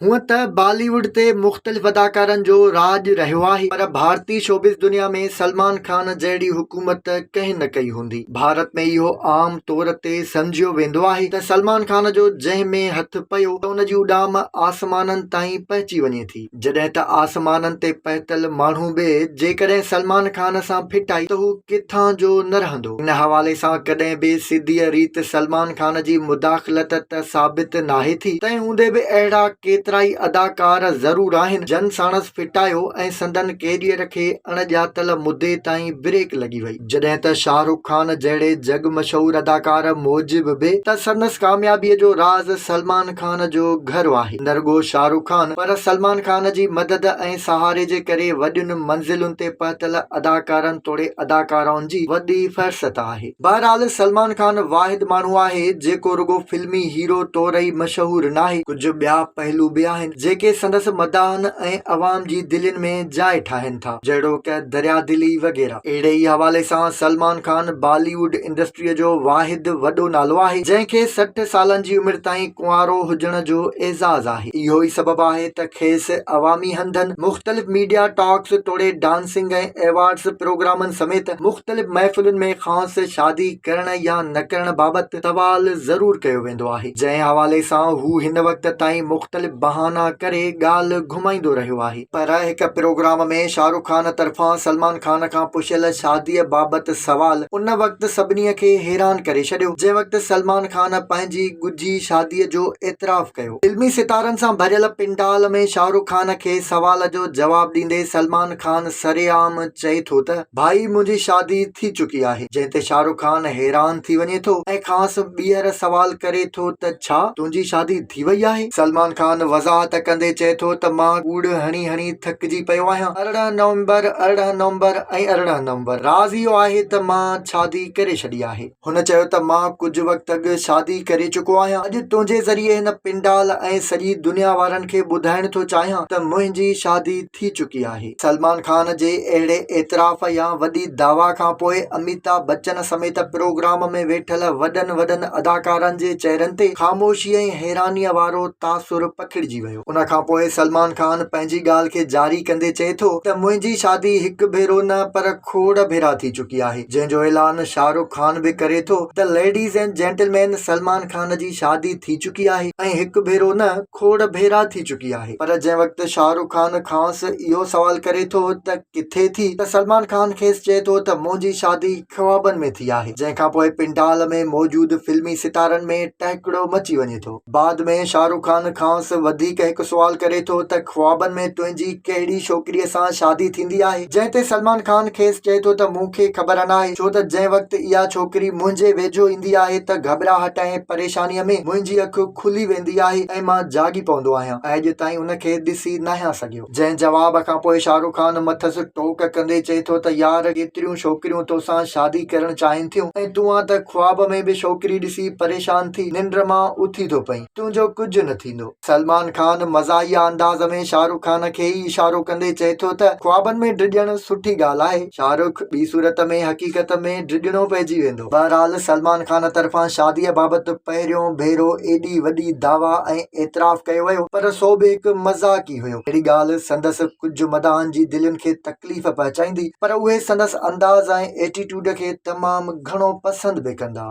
هونء ته بالي ووڊ تي مختلف اداڪارن جو راڄ رهيو آهي پر ڀارتي شوبز دنيا ۾ سلمان خان جهڙي حڪومت ڪنهن نه ڪئي هوندي. ڀارت ۾ اهو عام طور تي سمجهيو ويندو آهي ته سلمان خان جو جنهن ۾ هٿ پيو ته ان جي اڏام آسمانن تائين پهچي وڃي ٿي. جڏهن ته آسمانن تي پهتل ماڻهو به جيڪڏهن سلمان خان سان ڦٽائي ته هو ڪٿان جو نه رهندو. ان حوالي سان ڪڏهن به سڌيء ريت سلمان خان جي مداخلت ته ثابت ناهي ٿي، تنهن هوندي به اهڙا ڪيترائي اداڪار ضرور آهن، جن ساڻس ڦٽايو ۽ سندن ڪيريئر کي اڻ ڄاتل مدي تائين بريڪ لڳي وئي. جڏهن ته شاهه رخ خان جهڙي جڳ مشهور اداڪار موجب به ته سندس ڪاميابيء جو راز سلمان خان جو گهر آهي. نه رڳو شاهه رخ خان پر سلمان خان جي مدد ۽ سهاري جي ڪري وڏين منزلن تي پهتل اداڪارن توڙي اداڪارائن جي وڏي فهرست آهي. بهرحال سلمان خان واحد ماڻهو آهي جيڪو رڳو فلمي هيرو طور ئي مشهور ناهي، ڪجهه ٻيا پهلو به آهن جيڪي سندس مداحن ۽ عوام جي دلين ۾ جاء ٺاهين ٿا جهڙوڪ دريا دلي وغيره. اهڙي ئي حوالي سان سلمان خان بالي ووڊ انڊسٽريء جو واحد وڏو نالو آهي جنهن کي 60 سالن جي عمر تائين ڪنوارو هجڻ جو اعزاز آهي. اهو ئي سبب آهي ته کيس عوامي هنڌن، مختلف ميڊيا ٽاڪس توڙي ڊانسنگ ۽ ايوارڊز پروگرامن سميت مختلف محفلن ۾ کانئس شادي ڪرڻ يا نه ڪرڻ بابت سوال ضرور ڪيو ويندو آهي، جنهن حوالي سان هو هن وقت تائين مختلف بهانا ڪري ڳالهه گهمائيندو رهيو آهي. پر هڪ پروگرام ۾ شاهه رخ خان طرفان سلمان خان کان پڇيل شاديء بابت سوال ان وقت سڀني کي حيران ڪري ڇڏيو، جنهن وقت سلمان خان پنهنجي ڳجهي شاديء جو اعتراف ڪيو. فلمي ستارن سان ڀريل پنڊال ۾ شاهه رخ خان کي سوال جو جواب ڏيندي سلمان خان سرعام چئي ٿو ته ڀائي منهنجي شادي ٿي چڪي آهي، جنهن تي شاهه رخ خان حيران ٿي وڃي ٿو ۽ کانئس ٻيهر سوال ڪري ٿو ته ڇا تنهنجي شادي ٿي وئي آهي؟ سلمان خان وضاحت ڪندي چئي ٿو ته مان ڪوڙ هڻي هڻي ٿڪجي پيو آهيان، 18 نومبر، 18 نومبر ۽ 18 نومبر، راز اهو آهي ته مان شادي ڪري ڇڏي آهي. هن چيو ته مان ڪجهه وقت اڳ شادي ڪري چڪو آهيان، اڄ تنهنجي ذريعي هن پنڊال ۽ سڄي دنيا وارن کي ٻڌائڻ ٿو چاهيان ته منهنجي شادي ٿي چڪي آهي. سلمان خان جي اهڙي اعتراف يا وڏي دعويٰ کان پوء اميتاڀ بچن سميت پروگرام ۾ ويٺل وڏن وڏن اداڪارن جي چهرن تي خاموشي ۽ حيرانيء وارو تاثر پکڙجي ويو. ان کان پوء سلمان خان پنهنجي ڳالهه کي جاري ڪندي چئي ٿو ته منهنجي شادي هڪ ڀيرو نه پر کوڙ ڀيرا ٿي چڪي آهي، جنهن جو اعلان شاهه رخ خان به ڪري ٿو ته ladies and gentlemen Salman Khan جي شادي ٿي چڪي آهي ۽ هڪ ڀيرو نه کوڙ ڀيرا ٿي چڪي آهي پر جنهن وقت شاهه رخ خان کانئس اهو سوال ڪري ٿو ته ڪٿي ٿي ته سلمان خان کيس چئي ٿو ته منهنجي شادي خوابن ۾ ٿي آهي جنهن کانپوء پنڊال ۾ موجود فلمي ستارن ۾ ٽهڪڙو مچي وڃي ٿو بعد ۾ شاهه رخ خان کانئس وڌيڪ هڪ سوال ڪري ٿو ته خوابن ۾ تنهنجي ڪهڙي ڇوڪريء سان شادي ٿيندي آهي جنهن تي سلمان خان کيس چئي ٿو ته مون کي خبر ناهي ڇو ته جنهن وقت اها ڇوڪري منهنجي ويجهو ايندي آهي ته گهٻراهٽ ۽ پريشانيء ۾ منهنجي اک کلي ويندي آهي ۽ مان جاڳي پوندو آهيان ۽ اڄ تائين ان کي ڏسي ناهيان سگهيو. جنهن جواب کان پوء شاهه رخ خان مٿس ٽوڪ ڪندي چئي ٿو ته يار ڪيتريون ڇوڪريون توسان شادي ڪرڻ چاهين ٿيون ۽ تون آ ته خواب ۾ به ڇوڪري ڏسي پريشان ٿي ننڊ مان اٿي ٿو پئين. تنهنجو ڪجهه نه ٿيندو. سلمان خان مزاحيه انداز ۾ شاهه رخ خان کي ئي اشارو ڪندي چئي ٿو ته خوابن ۾ ڊڄڻ سٺي ڳالهه آهي شاهه رخ، ٻي صورت ۾ حقيقت ۾ ڊڄڻو پئجي ويندو. بهرحال سلمان خان طرفان شاديء بابت پهريون ڀيرو ايڏي وڏي دعويٰ ۽ اعتراف ڪيو ويو پر سو به هڪ مذاق ئي هيو. اهڙي ڳالهه سندس ڪجهه مداحن جي دلين کي تڪليف پهچائيندي پر اهي سندس انداز ۽ ايٽيٽيوڊ کي تمام گهڻو پسند به ڪندا.